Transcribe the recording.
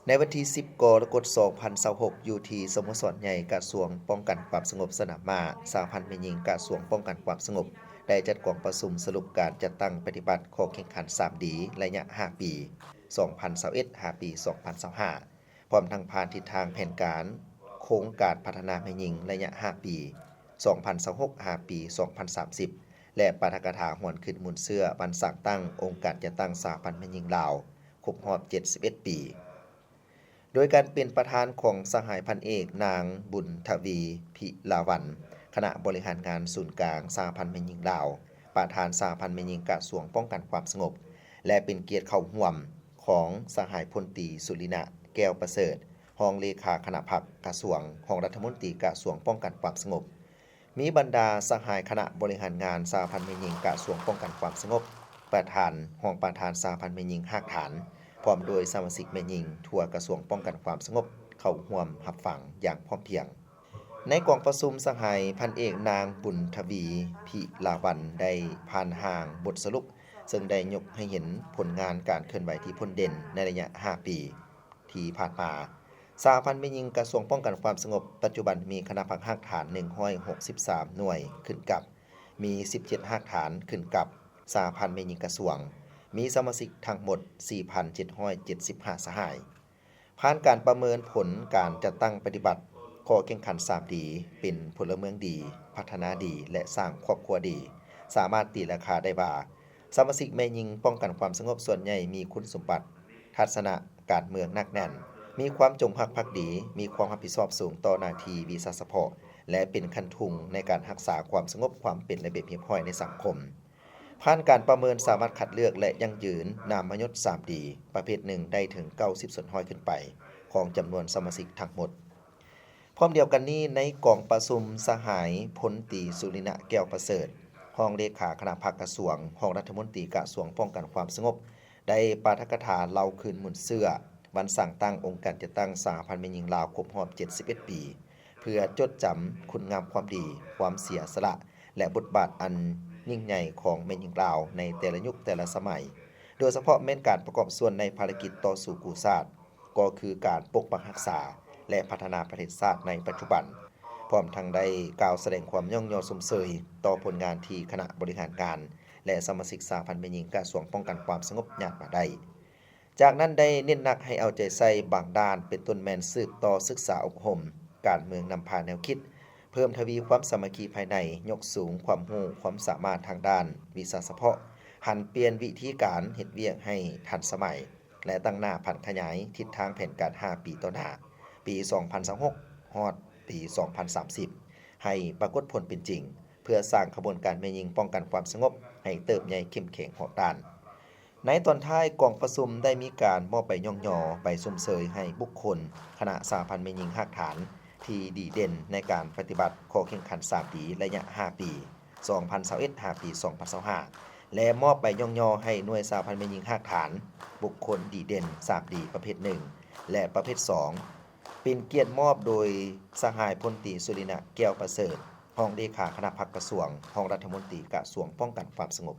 ໃນວັນທີສິບ ກໍລະກົດ ສອງພັນຊາວຫົກ ຢູ່ທີ່ສະໂມສອນໃຫຍ່ກະຊວງປ້ອງກັນຄວາມສະຫງົບສະໜາມມ້າ, ສະຫະພັນແມ່ຍິງກະຊວງປ້ອງກັນຄວາມສະຫງົບ ໄດ້ຈັດກອງປະຊຸມສະຫຼຸບການຈັດຕັ້ງປະຕິບັດຂໍ້ແຂ່ງຂັນ ສາມດີ ໄລຍະຫ້າປີ ສອງພັນຊາວເອັດ ຫາປີ ສອງພັນຊາວຫ້າ ພ້ອມທັງຜ່ານທິດທາງແຜນການໂຄງການພັດທະນາແມ່ຍິງໄລຍະຫ້າປີ ສອງພັນຊາວຫົກ ຫາປີ ສອງພັນສາມສິບ ແລະ ປາຖະກະຖາຫວນຄືນມູນເຊື້ອວັນສ້າງຕັ້ງອົງການຈັດຕັ້ງສະຫະພັນແມ່ຍິງລາວ ຄົບຮອບ ເຈັດສິບເອັດ ປີ. ໂດຍການເປັນປະທານຂອງສະຫາຍພັນເອກ ນາງ ບຸນທະວີ ພິລາວັນ ຄະນະບໍລິຫານງານສູນກາງສະຫະພັນແມ່ຍິງລາວ, ປະທານສະຫະພັນແມ່ຍິງກະຊວງປ້ອງກັນຄວາມສະຫງົບ ແລະ ເປັນກຽດເຂົ້າຮ່ວມຂອງສະຫາຍພົນຕີ ສຸລິນະ ແກ້ວປະເສີດ ຮອງເລຂາຄະນະພັກກະຊວງ, ຮອງລັດຖະມົນຕີກະຊວງປ້ອງກັນຄວາມສະຫງົບ, ມີບັນດາສະຫາຍຄະນະບໍລິຫານງານສະຫະພັນແມ່ຍິງກະຊວງປ້ອງກັນຄວາມສະຫງົບ, ປະທານ, ຮອງປະທານສະຫະພັນແມ່ຍິງຮາກຖານ, ພ້ອມໂດຍສະມາຊິກແມ່ຍິງທົ່ວກະຊວງປ້ອງກັນຄວາມສະຫງົບ ເຂົ້າຮ່ວມຮັບຟັງຢ່າງພ້ອມພຽງ. ໃນກອງປະຊຸມ, ສະຫາຍພັນເອກ ນາງ ບຸນທະວີ ພິລາວັນ ໄດ້ຜ່ານຮ່າງບົດສະຫຼຸບ ເຊິ່ງໄດ້ຍົກໃຫ້ເຫັນຜົນງານການເຄື່ອນໄຫວທີ່ພົ້ນເດັ່ນໃນໄລຍະຫ້າປີທີ່ຜ່ານມາ. ສະຫະພັນແມ່ຍິງກະຊວງປ້ອງກັນຄວາມສະຫງົບ ປັດຈຸບັນມີຄະນະພັກຮາກຖານ ໜຶ່ງຮ້ອຍຫົກສິບສາມ ໜ່ວຍຂຶ້ນກັບ, ມີ ສິບເຈັດ ຮາກຖານຂຶ້ນກັບສະຫະພັນແມ່ຍິງກະຊວງ, ມີສະມາຊິກທັງໝົດ ສີ່ພັນເຈັດຮ້ອຍເຈັດສິບຫ້າ ສະຫາຍ. ຜ່ານການປະເມີນຜົນການຈັດຕັ້ງປະຕິບັດຂໍ້ແຂ່ງຂັນ ສາມດີ ເປັນພົນລະເມືອງດີ, ພັດທະນາດີ ແລະ ສ້າງຄອບຄົວດີ, ສາມາດຕີລາຄາໄດ້ວ່າ ສະມາຊິກແມ່ຍິງປ້ອງກັນຄວາມສະຫງົບສ່ວນໃຫຍ່ມີຄຸນສົມບັດ, ທັດສະນະການເມືອງໜັກແໜ້ນ, ມີຄວາມຈົງຮັກພັກດີ, ມີຄວາມຮັບຜິດຊອບສູງຕໍ່ໜ້າທີ່ວິຊາສະເພາະ ແລະ ເປັນຄັນທຸງໃນການຮັກສາຄວາມສະຫງົບ, ຄວາມເປັນລະບຽບຮຽບຮ້ອຍໃນສັງຄົມ. ຜ່ານການປະເມີນສາມາດຄັດເລືອກ ແລະ ຢັ້ງຢືນນາມມະຍົດ ສາມດີ ປະເພດໜຶ່ງໄດ້ເຖິງ ເກົ້າສິບສ່ວນຮ້ອຍ ຂຶ້ນໄປ ຂອງຈຳນວນສະມາຊິກທັງໝົດ. ພ້ອມດຽວກັນນີ້, ໃນກອງປະຊຸມ, ສະຫາຍພົນຕີ ສຸລິນະ ແກ້ວປະເສີດ ຮອງເລຂາຄະນະພັກກະຊວງ, ຮອງລັດຖະມົນຕີກະຊວງປ້ອງກັນຄວາມສະຫງົບ ໄດ້ປາຖະກະຖາເລົ່າຄືນມູນເຊື້ອວັນສ້າງຕັ້ງອົງການຈັດຕັ້ງສະຫະພັນແມ່ຍິງລາວຄົບຮອບ ເຈັດສິບເອັດ ປີ ເພື່ອຈົດຈຳຄຸນງາມຄວາມດີ, ຄວາມເສຍສະຫຼະ ແລະ ບົດບາດອັນຍິ່ງໃຫຍ່ຂອງແມ່ຍິງລາວໃນແຕ່ລະຍຸກແຕ່ລະສະໄໝ, ໂດຍສະເພາະແມ່ນການປະກອບສ່ວນໃນພາລະກິດຕໍ່ສູ້ກູ້ຊາດ, ກໍຄືການປົກປັກຮັກສາ ແລະ ພັດທະນາປະເທດຊາດໃນປັດຈຸບັນ, ພ້ອມທັງໄດ້ກ່າວສະແດງຄວາມຍ້ອງຍໍຊົມເຊີຍຕໍ່ຜົນງານທີ່ຄະນະບໍລິຫານງານ ແລະ ສະມາຊິກສະຫະພັນແມ່ຍິງກະຊວງປ້ອງກັນຄວາມສະຫງົບຍາດມາໄດ້. ຈາກນັ້ນໄດ້ເນັ້ນໜັກໃຫ້ເອົາໃຈໃສ່ບາງດ້ານ, ເປັນຕົ້ນແມ່ນສືບຕໍ່ສຶກສາອົບຮົມການເມືອງນຳພາແນວຄິດ, ເພີ່ມທະວີຄວາມສາມັກຄີພາຍໃນ, ຍົກສູງຄວາມຮູ້ຄວາມສາມາດທາງດ້ານວິຊາສະເພາະ, ຫັນປ່ຽນວິທີການເຮັດວຽກໃຫ້ທັນສະໄໝ ແລະ ຕັ້ງໜ້າຜັນຂະຫຍາຍທິດທາງແຜນການຫ້າປີຕໍ່ໜ້າ, ປີສອງພັນຊາວຫົກ ຮອດປີສອງພັນສາມສິບ ໃຫ້ປາກົດຜົນເປັນຈິງ, ເພື່ອສ້າງຂະບວນການແມ່ຍິງປ້ອງກັນຄວາມສະຫງົບໃຫ້ເຕີບໃຫຍ່ເຂັ້ມແຂງຮອບດ້ານ. ໃນຕອນທ້າຍກອງປະຊຸມໄດ້ມີການມອບໃບຍ້ອງຍໍ, ໃບຊົມເຊີຍໃຫ້ບຸກຄົນຄະນະສະຫະພັນແມ່ຍິງຮາກຖານທີ່ດີເດັ່ນໃນການປະຕິບັດຂໍ້ແຂ່ງຂັນສາມດີໄລຍະຫ້າປີ ສອງພັນຊາວເອັດ ຫາປີສອງພັນຊາວຫ້າ ແລະ ມອບໃບຍ້ອງຍໍໃຫ້ໜ່ວຍສະຫະພັນແມ່ຍິງຮາກຖານ ບຸກຄົນດີເດັ່ນສາມດີປະເພດໜຶ່ງ ແລະ ປະເພດສອງ ເປັນກຽດມອບໂດຍສະຫາຍພົນຕີ ສຸລິນະ ແກ້ວປະເສີດ ຮອງເລຂາຄະນະພັກກະຊວງ, ຮອງລັດຖະມົນຕີກະຊວງປ້ອງກັນຄວາມສະຫງົບ.